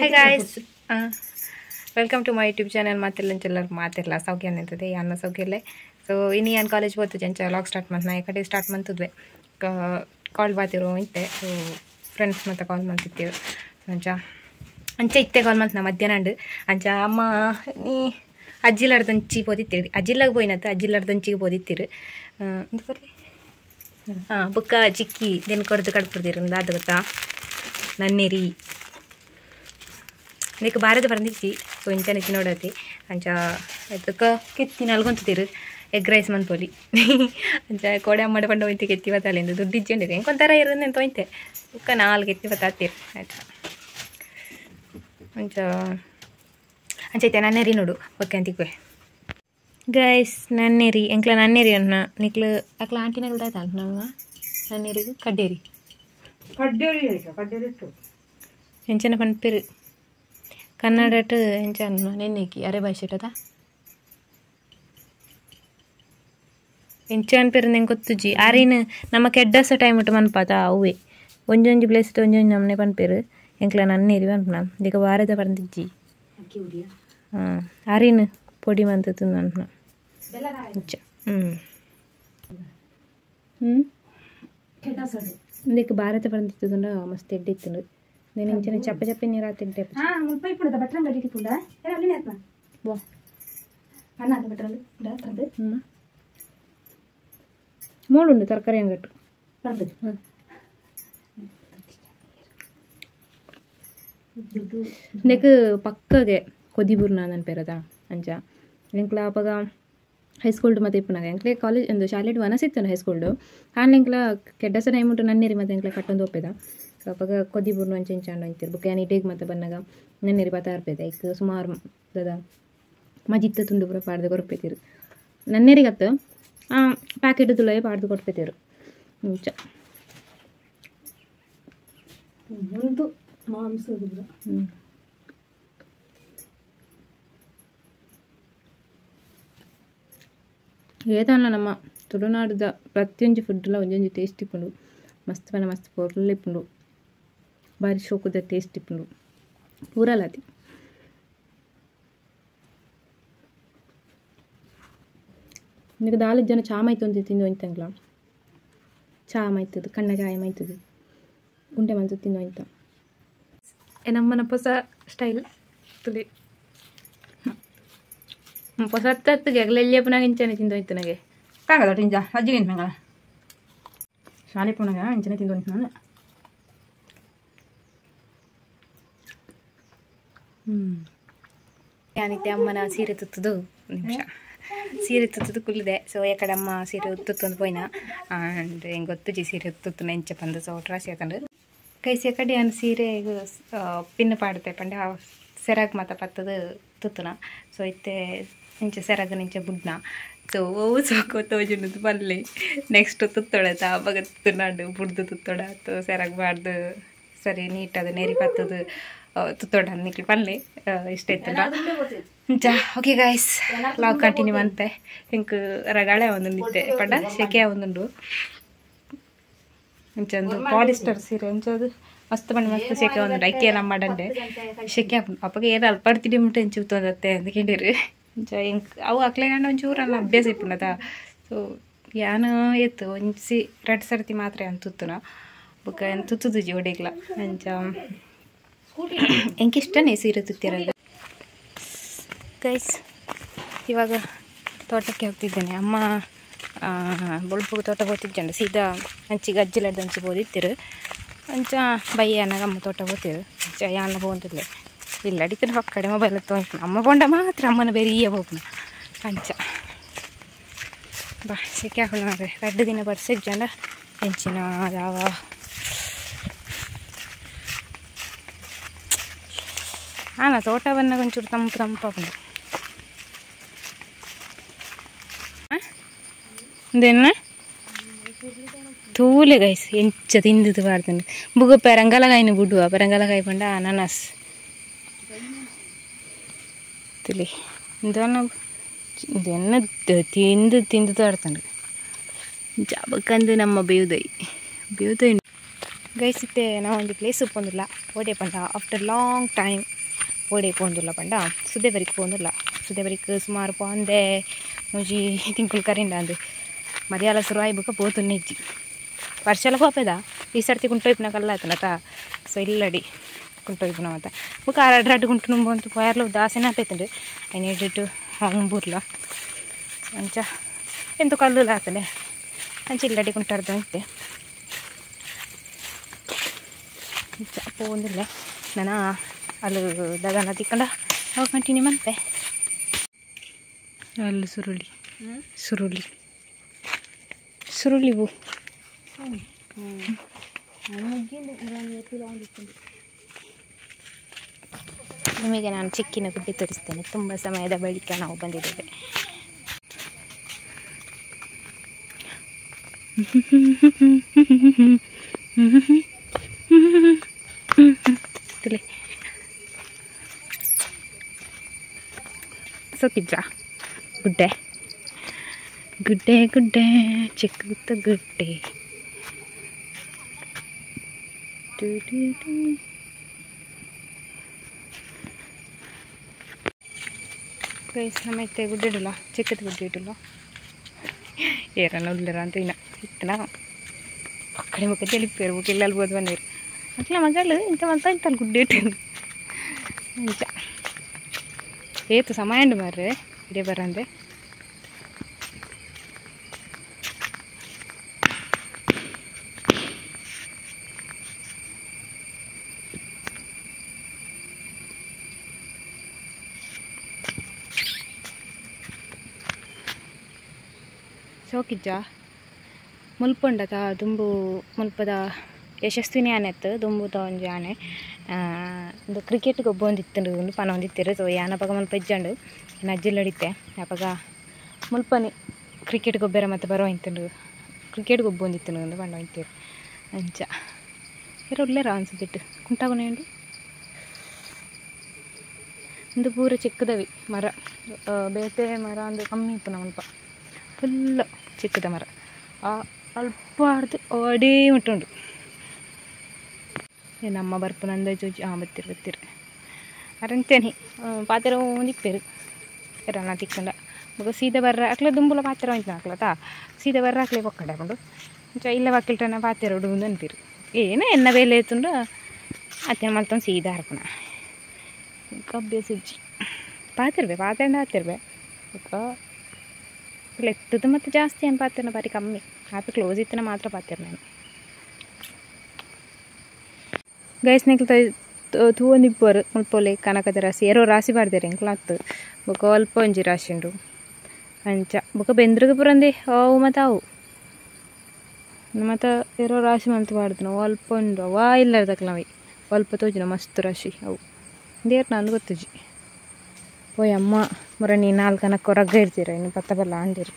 Hi guys, welcome to my YouTube channel. ಮಾತಿಲ್ಲ ಮಾತಿಲ್ಲ ಸೌಖ್ಯ ನಿಂತದೆ ಯಾನ ಸೌಖ್ಯಲ್ಲೇ. ಸೊ ಇನ್ನು ಏನು ಕಾಲೇಜ್ ಹೋಗ್ತದೆ ಅಂಚ ಲಾಗ್ ಸ್ಟಾರ್ಟ್ ಮಾಡ್ತು ನಾ ಕಡೆ ಸ್ಟಾರ್ಟ್ ಮಾಡ್ತಿದ್ವಿ ಕಾಲ್ ಬಾತಿರು ಇಂತೆ. ಸೊ ಫ್ರೆಂಡ್ಸ್ ಮತ್ತೆ ಕಾಲ್ ಮಾಡ್ತಿದ್ದೇವೆ ಅಂಚ ಅಂಚೆ ಇತ್ತೆ ಕಾಲ್ ಮಾಡ್ತು ನಾ ಮಧ್ಯಾಹ್ನ ಅಂಡು ಅಂಚ ಅಮ್ಮ ನೀ ಅಜ್ಜಿಲಾರ್ದಂಚಿ ಪೋದಿತ್ತೀರಿ ಅಜ್ಜಿಲಾಗ ಪೋಯಿನತ್ತ ಅಜ್ಜಿಲಾರ್ದಂಚಿಗೆ ಪೋದಿತ್ತೀರಿ ಹಾಂ ಬುಕ್ಕ ಚಿಕ್ಕಿ ದಿನ ಕೊಡ್ದು ಕಡ್ಪಡ್ತೀರಿ ಅದು ಗೊತ್ತಾ ನನ್ನೇರಿ ಇದಕ್ಕೆ ಭಾರತ ಬಂದಿತ್ತಿ. ಸೊ ಇಂಚ ನಿತ್ತಿ ನೋಡತಿ ಅಂಚ ಅದಕ್ಕೆ ಕೆತ್ತಿ ನಲ್ಗೊಂತಿರು ಎಗ್ ರೈಸ್ ಮನ್ಪೊಲಿ ಅಂಚ ಕೋಡೆ ಅಮ್ಮಡ ಪಂಡ ಹೋಯ್ತು ಕೆತ್ತಿ ಬತ್ತಾಲಿಂದ ದುಡ್ಡು ಇಜ್ಜಂಡಿರಿ ಹೆಂಗೊಂಥರ ಇರೋದು ಅಂತ ಹೋಯ್ತೆ ಬುಕ್ಕ ನಾಲ್ಕು ಎತ್ತಿ ಬತ್ತಾತ್ತೀರಿ ಆಯ್ತಾ ಅಂಚ ಅಂಚೈತೆ ನನ್ನೇರಿ ನೋಡು ಓಕೆ ಅಂತಿಕ್ವೆ ಗೈಸ್. ನನ್ನೇರಿ ಎಂಕ್ಲ ನನ್ನೇರಿ ಅನ್ನ ನಿಕ್ಲು ಅಕ್ಲ ಆಂಟಿನಗಳು ಆಯ್ತಾ ನಮ್ಮ ನನ್ನೇರಿಗೂ ಕಡ್ಡೇರಿ ಕಡ್ಡೇರಿ ಎಂಚನ ಪನ್ಪಿರು ಕನ್ನಡಟ್ ಎಂಚ ನೆನ್ನೆಕಿ ಅರೆ ಭಾಷೆಟದ ಎಂಚ ಅನ್ಪಿರು ನೆಂಗೆ ಗೊತ್ತುಜಿ ಆರಿನ ನಮ್ಮ ಕೆಡ್ಡಸ ಟೈಮ್ ಇಟ್ಟು ಮನ್ಪಾತ ಅವೇ ಒಂಜೊಂಜಿ ಪ್ಲೇಸ್ ಒಂಜೊಂಜಿ ನಮ್ಮನೆ ಪನ್ಪಿರು ಎಂಕ್ಲ ನನ್ನೇರಿ ಪನ್ಪುನ ಈಗ ವಾರದ ಪಂದಿಜ್ಜಿ ಹಾಂ ಅರಿನ ಪೊಡಿ ಮಂತದ್ದು ನನ್ನ ಅಂಚ ಹ್ಞೂ ಹ್ಞೂ ಇಂದಕ್ಕೆ ಭಾರತ ಬಂದಿತ್ತು ಮಸ್ತ್ ಎಡ್ಡೆ ಇತ್ತು నేను ಇಂಚಿನ ಚಪ್ಪ ಚಪ್ಪೆ ನೀರು ಆತಿದ್ದೆ. ಹಾಂ ಮುಲ್ಪ ಇಪ್ಪುಂಡ ಬಟ್ರಂಗ ಅಡಿಗೆ ಪುಂಡ ಅಲ್ಲಿ ಆತ್ಮ ಬೋ ಅಣ್ಣ ಅದು ಬಟ್ರಲ್ಲಿ ಅದು ಹ್ಞೂ ಮೂಳುಂಡು ತರಕಾರಿ ಅಂಗಟ್ಟು ಬರ್ತದೆ. ಹ್ಞೂ ಇಂದಕ್ಕೆ ಪಕ್ಕಗೆ ಕೊದಿಬೂರ್ನ ನನ್ನ ಪೇರದ ಅಂಚ ಎಂಕ್ಲ ಅಪಗ ಹೈಸ್ಕೂಲ್ಡು ಮತ್ತೆ ಇಪ್ಪುನಾಗ ಎಂಕ್ಲೆ ಕಾಲೇಜ್ ಒಂದು ಶಾಲೆಡ್ ವನಸ್ ಇತ್ತು ಹೈಸ್ಕೂಲ್ಡು ಆನ್ ಎಂಕ್ಲ ಕೆಡ್ಡಸ ಟೈಮ್ ಉಂಟು ನನ್ನೇರಿ ಮತ್ತೆ ಎಂಕ್ಲ ಕಟ್ಟೊಂದು ಒಪ್ಪೆದ. ಸೊ ಅಪಗ ಕೊದಿಬೂರ್ನು ಅಂಚೆ ಇಂಚ ಅಂಡು ಅಂತಿರು ಬುಕ್ಕ ಯಾನ್ ಇಡೇಗ್ ಮತ್ತೆ ಬನ್ನಾಗ ನನ್ನೇರಿ ಬತ್ತ ಅರ್ಪೆದ ಐಕ್ ಸುಮಾರು ದದ ಮಜಿತ್ತ ತುಂಡು ಪೂರ ಪಾಡ್ದು ಕೊರ್ಪೆತಿರು ನನ್ನೇರಿಗತ್ತು ಪ್ಯಾಕೆಟ್ ತುಳೈ ಪಾಡ್ದು ಕೊರ್ಪೆತಿರು ಅಂಚ ಒಂದು ಮಾಂಸ ಹ್ಞೂ ಏತಲ್ಲ ನಮ್ಮ ತುಳುನಾಡದ ಪ್ರತಿಯೊಂಜಿ ಫುಡ್ಲ ಒಂಜೊಂಜಿ ಟೇಸ್ಟ್ ಇಪ್ಪುಂಡು ಮಸ್ತ್ ಪಂಡ ಮಸ್ತ್ ಪೊರ್ಲು ಇಪ್ಪುಂಡು ಬಾರಿ ಶೋಕುದ ಟೇಸ್ಟ್ ಇಪ್ಪುಂಡು ಪೂರಲಾತಿ ನಿನಗೆ ದಾಲ್ ಜನ ಚಾ ಮಾಯ್ತು ಅಂತ ತಿಂದು ಒಂತಂಗ್ಲ ಚಾ ಮಾಯ್ತದ ಕಣ್ಣ ಚಾಯ ಮಾಯ್ತದ ಉಂಡೆ ಮಂತು ತಿಂದು ಅಂತ ನಮ್ಮನ ಹೊಸ ಸ್ಟೈಲ್ ತುಳಿ ಹೊಸ ಹತ್ತಿಗೆ ಅಗಲೆಲ್ಲಿ ಇಂಚನೆ ತಿಂದು ಹೋಯ್ತು ನನಗೆ ಕಾಗದ ಇಂಜ ಅಜ್ಜಿಗೆ ಮಂಗಳ ಶಾಲೆ ಪುಣಗ ಇಂಚನೆ ತಿಂದು ಹೋಯ್ತು ನಾನು. ಹ್ಞೂ ಯಾನಿತ್ತೆ ಅಮ್ಮನ ಸೀರೆ ತುತ್ತದು ನಿಮಿಷ ಸೀರೆ ತುತ್ತದು ಕುಲ್ಲಿದೆ. ಸೊ ಯಾಕಡೆ ಅಮ್ಮ ಸೀರೆ ತುತ್ತೊಂದು ಪೋಯ್ನ ಆ್ಯಂಡ್ ಹೆಂಗೆ ಗೊತ್ತುಜಿ ಸೀರೆ ತುತ್ತುನ ಎಂಚ ಬಂದು ಸೊ ಟ್ರಾಸಿ ಆತಂಡು ಕೈಸಿ ಕಡೆ ಅನ್ ಸೀರೆ ಪಿನ್ ಪಾಡುತ್ತೆ ಪಂಡ ಸೆರಗ್ ಮಾತ ಪತ್ತದು ತುತ್ತುನ. ಸೊ ಇತ್ತೆ ಇಂಚ ಸೆರಗ ನಿಂಚ ಬುಡ್ನ ಸೊ ಓ ಸೋಕು ತೋಜುಂಡು ಬಲ್ಲಿ ನೆಕ್ಸ್ಟ್ ತುತ್ತೊಳತ ಅವಾಗ ತುತ್ತುನಾಡು ಬುಡ್ದು ತುತ್ತೊಡ ಅಥವಾ ಸೆರಗ್ ಬಾರ್ದು ಸರಿ ನೀಟದು ನೆರಿ ಪತ್ತದು ತುತ್ತೊಡ ನಿಕ್ಲು ಪಲ್ಲೆ ಇಷ್ಟ ಇತ್ತಲ್ಲ. ಓಕೆ ಗಾಯ್ಸ್ ಲಾಗ್ ಕಂಟಿನ್ಯೂ ಅಂತೆ ಇಂಕ್ ರಗಳೆ ಒಂದು ನಿತ್ತೆ ಪಂಡ ಸೆಕೆ ಒಂದುಂಡು ಇಂಚಂದು ಪಾಲಿಸ್ಟರ್ ಸೀರೆ ಅಂಚದು ಮಸ್ತ್ ಬಣ್ಣ ಮಸ್ತ್ ಸೆಕೆ ಒಂದುಂಡು ಐಕೆ ನಮ್ಮ ಡಂಡೆ ಸೆಕೆ ಅಪ್ಪಗೆ ಏನು ಅಲ್ಪಡ್ತಿಡಿ ಮುಟ್ಟೆ ಇಂಚು ತೊಂದತ್ತೆ ಅಂದ್ಕೊಂಡಿರು ಇಂಚ ಇಂಕ್ ಅವು ಅಕ್ಲೆಗಂಡ ಒಂಚೂರಲ್ಲ ಅಭ್ಯಾಸ ಇಪ್ಪುಂಡದ. ಸೊ ಯಾನು ಎತ್ತು ಒಂಜಿ ರಡ್ಡು ಸರ್ತಿ ಮಾತ್ರ ಏನು ತುತ್ತುನ ಬೊಕ್ಕ ಏನು ತುತ್ತುದು ಜೋಡಿಗ್ಲ ಅಂಚ ಎಂಕ್ ಇಷ್ಟನೇ ಸೀರೆ ತುತ್ತಿರೋದು. ಗೈಸ್ ಇವಾಗ ತೋಟಕ್ಕೆ ಹೋಗ್ತಿದ್ದೇನೆ. ಅಮ್ಮ ಬೊಲ್ಪು ತೋಟ ಹೋಗ್ತಿದ್ದಂಡು ಸೀದಾ ಅಂಚಿಗೆ ಅಜ್ಜಿಲಾರ್ದು ಅಂಚಿಗೆ ಹೋದಿತ್ತಿರು ಅಂಚ ಬಯ್ಯ ಅಮ್ಮ ತೋಟ ಹೋಗ್ತಿರು ಅಂಚ ಯಾನ ಹೋಗಂತಿಲ್ಲ ಇಲ್ಲ ಅಡಿತಿನ ಹೊಕ್ಕಡೆ ಮೊಬೈಲ್ ತೊಗೊಂಡು ಅಮ್ಮ ಬೋಂಡ ಮಾತ್ರ ಅಮ್ಮನ ಬೇರೆ ಈಯ ಹೋಗ್ನ ಅಂಚ ಬಾ ಸೆಕೆ ಹಾಕೊಳ್ಳ ಮಾರ್ರೆ 2 ದಿನ ಬರ್ಸಿದ್ಜಂಡ ಎಂಚಿನ ಯಾವ ಹಾಂ ತೋಟ ಬಂದಾಗ ಒಂಚೂರು ತಂಪು ತಂಪಾಪುಂಡು ಇದೇನ ತೂಲೆ ಗೈಸ್ ಎಂಚ ತಿಂದಿದ್ದು ಬಾರ್ದನು ಬುಗ ಪೆರಂಗಲಕಾಯಿನ ಬುಡುವ ಪೆರಂಗಲಕಾಯಿ ಪಂಡ ಅನಾನಸ್ ತುಲಿ ಇದನ್ನ ಇದನ್ನ ತಿಂದು ತಿಂದು ತೋಡ್ತಾನೆ ಜಾಬಕ್ಕಂದು ನಮ್ಮ ಬೇವುದೈ ಬೇವುದೈ. ಗೈಸಿತ್ತೆ ನಾವು ಒಂದು ಪ್ಲೇಸ್ ಪೋಂದಿಲ್ಲ ಓಡೆ ಪಂಡ after long time ಓಡೆ ಪೋಂದಿಲ್ಲ ಪಂಡ ಸುದೇಬರಿಗೆ ಪೋಂದಿಲ್ಲ ಸುದೇಬರಿಗೆ ಸುಮಾರು ಪೋಂದೆ ಮುಜಿ ತಿಂಕುಲು ಕರಿಂಡ ಅಂದು ಮರ್ಯಾಲ ಶುರು ಬುಕ್ಕ ಪೋತುನ್ನೆಜ್ಜಿ ವರ್ಷಲ ಪೋಪೆದ ಈ ಸರ್ತಿ ಕುಂಟೋಯ್ಪುನ ಕಲ್ಲಾತನತ ಸೊ ಇಲ್ಲಡಿ ಕುಂಟೋಯ್ಪುನ ಮತ್ತ ಬುಕ್ಕ ರಡ್ಡು ಕುಂಟು ನುಂಬಂತು ಪೋಯರ್ಲ ದಾಸೆನ ಆಪೈತಂಡು I need to ಅಂಬೂರ್ಲ ಅಂಚ ಎಂತ ಕಲ್ಲು ಆತನೆ ಅಂಚ ಇಲ್ಲಡಿ ಕುಂಟಾರ್ದ ಅಂತೆ ಪೋಂದಿಲ್ಲ ನಾನು ಅಲ್ಲಿ ದಗನ ತಿಕ್ಕಂಡ ಅವಾಗ ಕಂಟಿನ್ಯೂ ಮಂತೆ ಅಲ್ಲಿ ಸುರುಳಿ ಸುರುಳಿ ಸುರುಳಿ ಬೂ ನಿಮಗೆ ನಾನು ಚಿಕ್ಕಿನ ಗುಡ್ಡೆ ತೋರಿಸ್ತೇನೆ. ತುಂಬ ಸಮಯದ ಬಳಿಕ ನಾವು ಬಂದಿದ್ದೇವೆ. ಸೋಕಿಜ್ಜ ಗುಡ್ಡೆ ಗುಡ್ಡೆ ಗುಡ್ಡೆ ಚಿಕ್ಕ ಗುಡ್ಡೆ. ಗೈಸ್ ನಮ್ಮೈತೆ ಗುಡ್ಡೆ ಇಡಲ್ಲ ಚಿಕ್ಕದ ಗುಡ್ಡೆ ಇಡಲ್ಲ ಏರನ ಉಲ್ಲರ ಅಂತ ಇನ್ನ ಇತ್ತನ ಕಡೆ ಮುಖ తెలిపారు ಇಲ್ಲಲ್ಲಿ ಬೋದು ಬಂದಿರು ಅట్లా ಮಗಳು ಇಂಥ ಮಂತ ಇಂತ ಗುಡ್ಡೆ ಇಟ್ಟು ನಿಜ ಏತು ಸಮಯ ಉಂಡು ಮಾರ್ರೆ ಇಡೇ ಬರಂದೆ. ಸೋಕಿಜ್ಜ ಮುಲ್ಪುಂಡತ ದುಂಬು ಮುಲ್ಪದ ಯಶಸ್ವಿನಿ ಆನೆ ಇತ್ತು ದುಂಬುದ ಒಂಜಿ ಆನೆ ಒಂದು ಕ್ರಿಕೆಟ್ ಗೊಬ್ಬೊಂದಿತ್ತು ಒಂದು ಪನ ಒಂದಿತ್ತಿರು. ಸೊ ಯಾನಪಗ ಮುಲ್ಪ ಇಜ್ಜಂಡು ಅಜ್ಜಿಲ್ಲಡಿತ್ತೆ ಅಪಗ ಮುಲ್ಪನಿ ಕ್ರಿಕೆಟ್ ಗೊಬ್ಬರ ಮತ್ತೆ ಬರೋ ಇಂತಂಡು ಕ್ರಿಕೆಟ್ ಗೊಬ್ಬೊಂದಿತ್ತು ಒಂದು ಪಂಡ ಇಂತಿರು ಅಂಚ ಏರೋ ಉಲ್ಲೇರ ಅನ್ಸುತ್ತಿಟ್ಟು ಕುಂಟಾಗುನೇಂಡು ಒಂದು ಪೂರ ಚಿಕ್ಕದವಿ ಮರ ಬೇತೆ ಮರ ಒಂದು ಕಮ್ಮಿ ಇಪ್ಪು ಮುಲ್ಪ ಫುಲ್ ಚಿಕ್ಕದ ಮರ ಅಲ್ಪ ಆಡ್ದು ಅಡೇ ಮುಟ್ಟುಂಡು. ನಮ್ಮ ಬರ್ಪುನಂದ ಜೋಜಿ ಹಾಂ ಬತ್ತಿರು ಬತ್ತಿರು ಅರಂತೇನೆ ಪಾತ್ರ ಒಂದಿಪ್ಪೇರು ಎರನ ತಿಕ್ಕಂಡ ಬೊಕ ಸೀದಾ ಬರ್ರ ಅಕ್ಲೆ ದುಂಬುಲ ಪಾತ್ರ ಒಂಚಿನ ಅಕ್ಲತಾ ಸೀದಾ ಬರ್ರ ಅಕ್ಲೆ ಪೊಕ್ಕಡೆ ಹಾಕೊಂಡು ಅಂಚ ಇಲ್ಲ ವಕ್ಕಿಲ್ಟನ ಪಾತ್ರ ಉಡುಂದು ಅನ್ಪಿರು ಏನು ಎನ್ನ ಬೇಲೆ ಎತ್ತುಂಡು ಅತ್ತೆ ಮಲ್ತೊಂದು ಸೀದಾ ಹರ್ಪುನ ಅಭ್ಯಾಸ ಇಜ್ಜಿ ಪಾತಿರ್ಬೆ ಪಾತ್ರೆ ಆತಿರ್ಬೆ ಬೊಕ ಲೆತ್ತದ ಮತ್ತು ಜಾಸ್ತಿ ಏನು ಪಾತಿರ್ನ ಬಾರಿ ಕಮ್ಮಿ ಆತ ಕ್ಲೋಸ್ ಇತ್ತನ ಮಾತ್ರ ಪಾತಿರ್ ನಾನು. ಗೈಸ್ ನೆಕ್ಲು ತೂವೊಂದಿಪ್ಪರು ಮುಲ್ಪೊಲೆ ಕನಕದ ರಾಶಿ ಏರೋ ರಾಶಿ ಬಾರ್ದೇರು ಎಂಕ್ಲ ಅತ್ತು ಬೊಕ ಅಲ್ಪ ಒಂಜಿ ರಾಶಿ ಉಂಡು ಅಂಚ ಬೊಕ ಬೆಂದ್ರಗ ಪುರಂದೆ ಅವು ಮತ್ತು ಅವು ಮತ್ತು ಏರೋ ರಾಶಿ ಮಲ್ತು ಬಾರ್ದನ ಅಲ್ಪ ಉಂಡು ಅವಾ ಇಲ್ಲ ತಕ್ಲವಿ ಅಲ್ಪ ತೋಜುನ ಮಸ್ತ್ ರಾಶಿ ಅವು ದೇರ್ ನಾನು ಗೊತ್ತುಜಿ. ಓಯ್ ಅಮ್ಮ ಮುರಣಿ ನಾಲ್ಕು ಕನಕ ಹೊರಗೆ ಇರ್ತೀರ ಇನ್ನು ಪತ್ತ ಬಲ್ಲ ಅಂದಿರು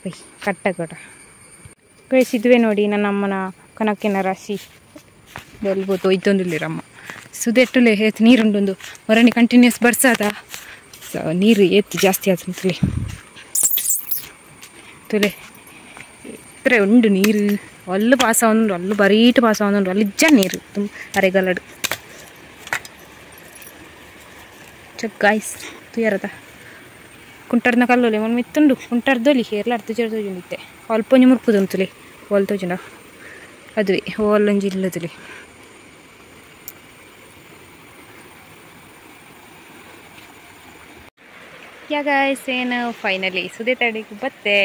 ಬೈ ಕಟ್ಟ ಕೊಡ. ಗೈಸ್ ಇದುವೆ ನೋಡಿ ನನ್ನ ಅಮ್ಮನ ಕನಕಿನ ರಾಶಿ ಎಲ್ಬೋದು ಒಯ್ತೊಂದಿಲ್ಲಿರಮ್ಮ ಸುದೆಟ್ಟುಲೆ ಏತ್ ನೀರುಂಡೊಂದು ಹೊರಣಿ ಕಂಟಿನ್ಯೂಸ್ ಬರ್ಸಾದ ಸೊ ನೀರು ಏತ್ತು ಜಾಸ್ತಿ ಆಯ್ತು ತುಲೆ ತುಲೆ ಇತ್ತರೆ ಉಂಡು ನೀರು ಅಲ್ಲು ಪಾಸ್ ಆವೊಂದುಂಡು ಅಲ್ಲು ಬರೀಟು ಪಾಸ್ ಆವೊಂದುಂಡು ಅಲ್ಲಿ ಇಜ್ಜ ನೀರು ತುಂಬ ಅರೆಗಲಡು ಚಕ್ ಗಾಯ್ಸ್ ತುಯರದ ಕುಂಟರ್ನ ಕಲ್ಲೊಲೆ ಮೊನ್ನೆ ಮಿತ್ತುಂಡು ಕುಂಟರ್ದೊಲಿ ಏರ್ಲ ಅರ್ಧ ಜರ್ದೊಜುಂಡಿತ್ತೆ ಅಲ್ಪ ಒಂಜಿ ಮುರ್ಪುದುಂಡು ತುಲೆ ಓಲ್ ತೋಜುಂಡ ಅದುವೆ ಓಲೊಂಜಿ ಇಲ್ಲದುಲೆ. ಯಾ ಗಾಯ್ಸ್ ಏನು ಫೈನಲಿ ಸುದೇ ತಡಿಗೆ ಬತ್ತೆ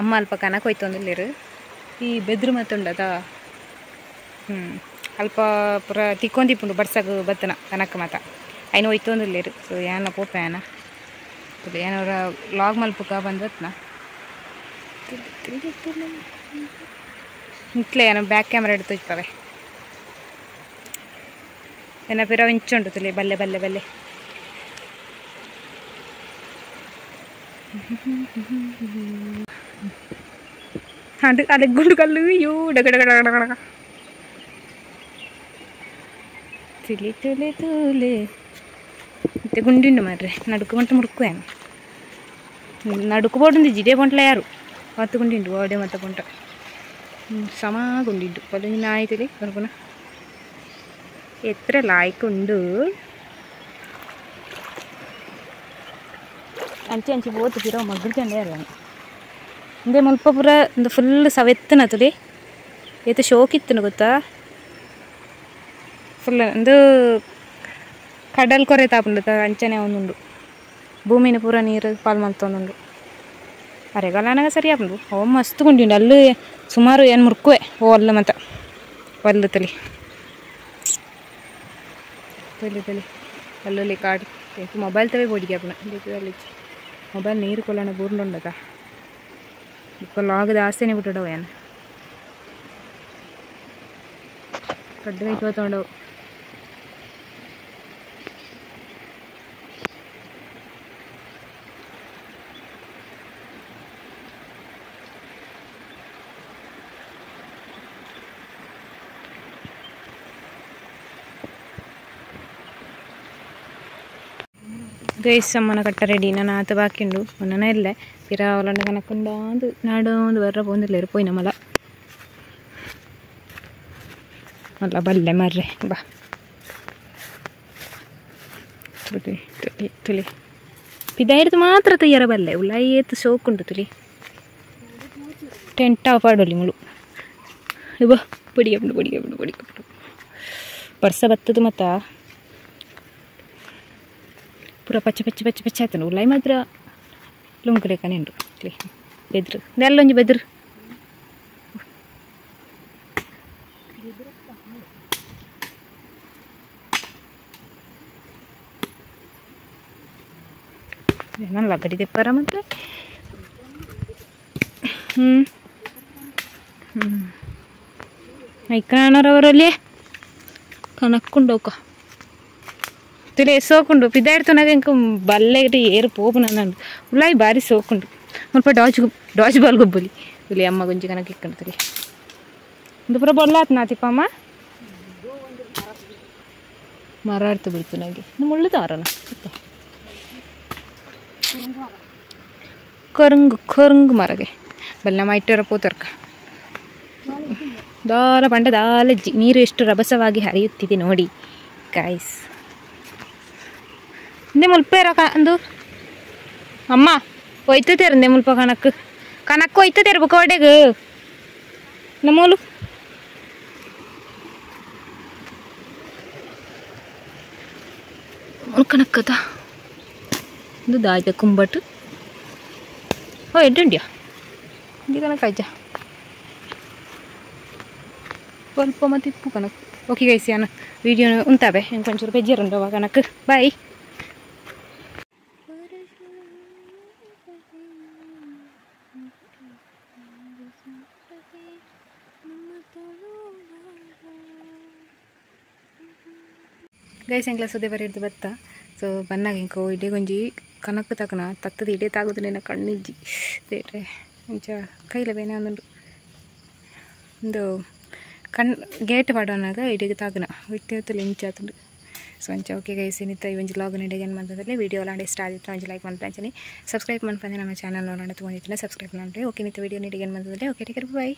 ಅಮ್ಮ ಅಲ್ಪ ಕನಕ ಹೋಯ್ತೊಂದಿಲ್ಲಿರು ಈ ಬೆದ್ರು ಮತ್ತುಂಡದ ಅಲ್ಪ ಪೂರ ತಿಕ್ಕೊಂದಿಪ್ಪುಂಡು ಬರ್ಸಾಗ ಬತ್ತನ ಕನಕ ಮಾತ ಐನು ಹೋಯ್ತೊಂದಿಲ್ಲಿರು. ಸೊ ಯಾನ ಪೋಪೆ ಯಾನ ಏನೋರ ಲಾಗ್ ಮಲ್ಪುಕ ಬಂದು ಬತ್ತನ ಇಟ್ಲೆ ಏನೋ ಬ್ಯಾಕ್ ಕ್ಯಾಮ್ರಾ ಹಿಡ್ದು ಇಪ್ಪವೆ ಏನ ಪಿರ ಇಂಚುಂಡು ತುಲೆ ಬಲ್ಲೆ ಬಲ್ಲೆ ಬಲ್ಲೆ. ಅದು ಅಲೆ ಗುಂಡು ಕಲ್ಲು ಅಯ್ಯೋ ಡಗ ಡಗ ಡಗ ಡಗ ಡಗ ತುಲಿ ತುಲಿ ತುಲಿ ಮತ್ತೆ ಗುಂಡಿಂಡು ಮಾರ್ರೆ ನಡುಕು ಮಂಟ ಮುರುಕು ಏನು ನಡುಕು ಬೋಡುಂದು ಜಿಡೆ ಬೊಂಟ್ಲ ಯಾರು ಹೊತ್ತು ಗುಂಡಿಂಡು ಓಡೆ ಮತ್ತೆ ಬೊಂಟ. ಸಮಾಗುಂಡಿದ್ದು ಪೊಲೊಂಜಿ ನಾಯಿ ತೂಲೆ ಬರ್ಪುನ ಎತ್ರ ಲಾಯ್ಕ್ ಉಂಡು ಅಂಚೆ ಅಂಚೆ ಬೋತು ಪಿರ ಮಗ್ಗು ಚಂಡೆ ಅಲ್ಲ ಇಂದೆ ಮುಲ್ಪ ಪೂರ ಒಂದು ಫುಲ್ ಸವೆತ್ತನ ತುಲಿ ಏತ ಶೋಕಿತ್ತನು ಗೊತ್ತಾ ಫುಲ್ ಒಂದು ಕಡಲ್ ಕೊರೆ ತಾಪುಂಡು ಅಂಚನೆ ಒಂದುಂಡು ಭೂಮಿನ ಪೂರ ನೀರು ಪಾಲ್ ಮಲ್ತೊಂದುಂಡು ಅರೆಗಾಲನಾಗ ಸರಿ ಆಪುಂಡು ಓ ಮಸ್ತ್ ಗುಂಡಿ ಅಲ್ಲಿ ಸುಮಾರು ಏನು ಮುರ್ಕುವೆ ಓ ಅಲ್ಲ ಮತ್ತ ಒಲ್ಲು ತಲಿ ತಲಿ ತಲಿ ಅಲ್ಲಲ್ಲಿ ಕಾಡು ಮೊಬೈಲ್ ತವೆ ಬೋಡಿಗೆ ಆಪುನ ಅಲ್ಲಿ ಮೊಬೈಲ್ ನೀರು ಕೊಲ್ಲಣ ಬೂರ್ಂಡುಂಡದ ಇಪ್ಪ ಲಾಗದ ಆಸ್ತಿನೇ ಬಿಟ್ಟಡವು ಏನು ಕಡ್ಡು ಕೈ ತೊಗೊಂಡವು ಗೈಸ್ ಅಮ್ಮನ ಕಟ್ಟ ರೆಡಿ ನಾನು ಆತ ಬಾಕಿ ಉಂಡು ಮೊನ್ನೆ ಇಲ್ಲೇ ಪಿರ ಅವಲಂಡ ಕನಕುಂಡಾಂದು ನಾಡೊಂದು ಬರ್ರ ಪೋಂದಿಲ್ಲ ಪೋಯಿನ ಮಲ್ಲ ಮಲ್ಲ ಬಲ್ಲೆ ಮರ್ರೆ ಬಾ ತುಲಿ ತುಲಿ ತುಲಿ ಪಿದಾಯಿರ್ದು ಮಾತ್ರ ತಯ್ಯಾರ ಬಲ್ಲೆ ಉಲಾಯೇತು ಶೋಕುಂಡು ತುಲಿ ಟೆಂಟ್ ಪಾಡೊಲಿ ಮುಳು ಬಾ ಪೊಡಿಗೆ ಪೊಡಿಗೆ ಪೊಡಿಗೆ ಬರ್ಸ ಬತ್ತದು ಮತ್ತ ಪೂರ ಪಚ್ಚೆ ಪಚ್ಚೆ ಪಚ್ಚೆ ಪಚ್ಚೆ ಆಯ್ತು ಉಲಾಯಿ ಮಾತ್ರ ಲುಂಕುಲೆಕ್ಕನೆ ಉಂಡು ಬೆದ್ರು ನೆಲ್ಲೊಂಜಿ ಬೆದ್ರು ನಾನು ಲಗಡಿ ತೆಪ್ಪಾರ ಮತ್ತೆ ಹ್ಞೂ ಹ್ಞೂ ಐಕನವರಲ್ಲಿ ಕನಕ್ಕೊಂಡೋಕ ತುಲೆ ಸೋಕುಂಡು ಪಿದಾಡ್ತುನಾಗ ಇಂಕ ಬಲ್ಲೆಗಡೆ ಏರು ಪೋಪು ನನ್ನುಂಡು ಉಲಾಯಿ ಬಾರಿ ಸೋಕುಂಡು ಮುಲ್ಪ ಡಾಜ್ ಡಾಜ್ ಬಾಲ್ ಗೊಬ್ಬಲಿ ಇಲ್ಲಿ ಅಮ್ಮ ಗುಂಜಿ ಕನಕ ಇಕ್ಕಂಡು ತುಲಿ ಒಂದು ಪೂರ ಬೊಲ್ಲಾತ್ ನಾತಿಪ್ಪಮ್ಮ ಮರ ಅರ್ತು ಬಿಡ್ತು ನನಗೆ ಮುಳ್ಳು ತಾರನ ಕರಂಗು ಕರಂಗು ಮರಗೆ ಬಲ್ಲ ಮೈಟರ ಪೋತರ್ಕ ದಾಲ ಪಂಡ ದಾಲ ನೀರು ಎಷ್ಟು ರಭಸವಾಗಿ ಹರಿಯುತ್ತಿದೆ ನೋಡಿ ಗಾಯ್ಸ್. ಇಂದೆ ಮುಲ್ಪೇರ ಅಂದು ಅಮ್ಮ ಒಯ್ತೇರಂದೆ ಮುಲ್ಪ ಕಣಕ್ ಕಣಕ್ ಒಯ್ತೇರ ಬುಕ್ಕ ಒಡೆಗ್ ನಮ್ಮೂಲು ಕಣಕ್ಕದ ಇದು ದಾಜ ಕುಂಬಟ್ಟು ಓ ಎಡ್ಡುಂಡ್ಯಾ ಇಂಡಿ ಕಣಕ್ ಆಯ್ತಾ ಸ್ವಲ್ಪ ಮತ್ತೆ ಇಪ್ಪು ಕಣಕ್. ಓಕೆ ಗೈಸ್ ಯಾನು ವೀಡಿಯೋ ಉಂತಾವೆ ಇಂಕೊಂಚೂರು ಬೆಜ್ಜರುಂಡು ಕಣಕ್. ಬಾಯ್. ಗೈಸ್ ಎಂಕ್ಲ ಸುದೆ ಬರೀರ್ದು ಬತ್ತ ಸೊ ಬನ್ನಾಗ ಇಂಕೋ ಇಡೇ ಗೊಂಜಿ ಕನಕ್ ತಕನ ತತ್ತದ ಇಡೇ ತಾಗುದು ಕಣ್ಣಿಜ್ಜಿ ಬೇರೆ ಇಂಚ ಕೈಲ ಬೇನೆ ಒಂದುಂಡು ಒಂದು ಕಣ್ ಗೇಟ್ ಪಾಡೋನಾಗ ಇಡೀ ತಾಗುನ ಇಟ್ಟೆ ಇಂಚಾತುಂಡು. ಸೊ ಅಂಚ ಓಕೆ ಗೈಸ್ ಇನ್ನಿತ್ತ ಈ ಒಂಜಿ ಲಾಗ್ ಇಡೀ ಏನು ಮಂತಂದ್ರೆ ವೀಡಿಯೋ ಲಾಂಡ ಇಷ್ಟ ಆಗಿತ್ತು ಒಂಜಿ ಲೈಕ್ ಮಂತ ಸಬ್ಸ್ಕ್ರೈಬ್ ಮನ್ಪಂದೆ ನಮ್ಮ ಚಾನಲ್ ನೋಡೋಣ ತೊಗೊಂಡಿದ್ದಿಲ್ಲ ಸಬ್ಸ್ಕ್ರೈಬ್ ಮಾಡಿ. ಓಕೆ ನಿತ್ತ ವೀಡಿಯೋ ನೀಡಿಗೆ ಏನು ಮಂತಂದ್ರೆ okay take care bye.